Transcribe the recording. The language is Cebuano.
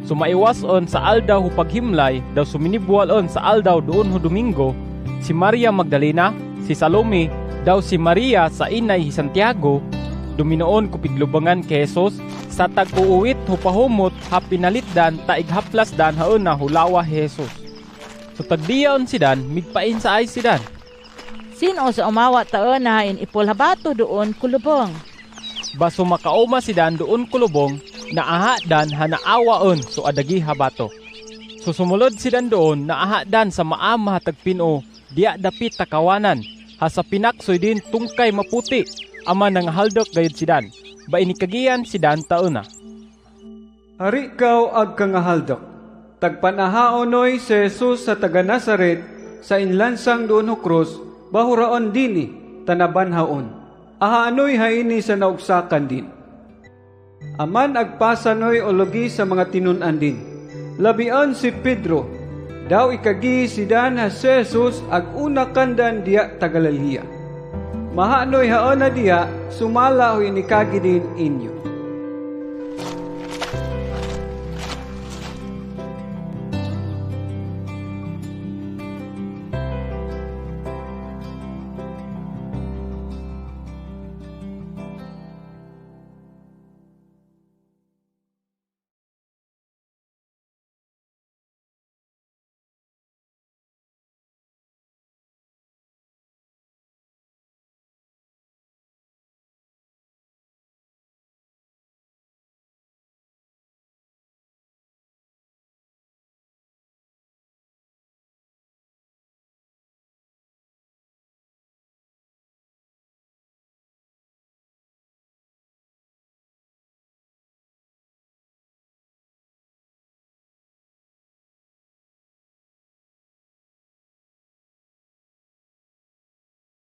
So maiwason sa aldaw hu paghimlay, daw suminibwalon sa aldaw doon hu Domingo, si Maria Magdalena, si Salome, daw si Maria sa inay hi Santiago, duminoon ku piglubangan ki Jesus sa tag-uuwit hu pahumot ha pinalitdan ta ighaplas dan hauna hu lawa hi Jesus. So tagdiyaon sidan, migpain sa ay sidan. "Sino sa umawa taena in-ipol ha bato doon ku lubong?" Baso makaoma sidan doon ku lubong, naaha dan ha naawaon so adagi ha bato. So sumulod sidan doon, naaha dan sa maama ha tagpin-o, diya dapit takawanan, ha sa pinaksoy din tungkay maputi, ama nangahaldok gayud sidan. Bain ikagian sidan taena. "Hari kaw agkangahaldok. Tagpanahaonoy si Jesus sa taga Nazaret sa inlansang doon ho krus, bahuraon dini, tanabanhaon. Ahaanoy haini sa naugsakan din. Aman agpasanoy ologi sa mga tinunan din. Labian si Pedro, daw ikagi sidan ha si Jesus ag una kandan diya ta Galilea. Mahanoy haona diya, sumala ho inikagi din inyo."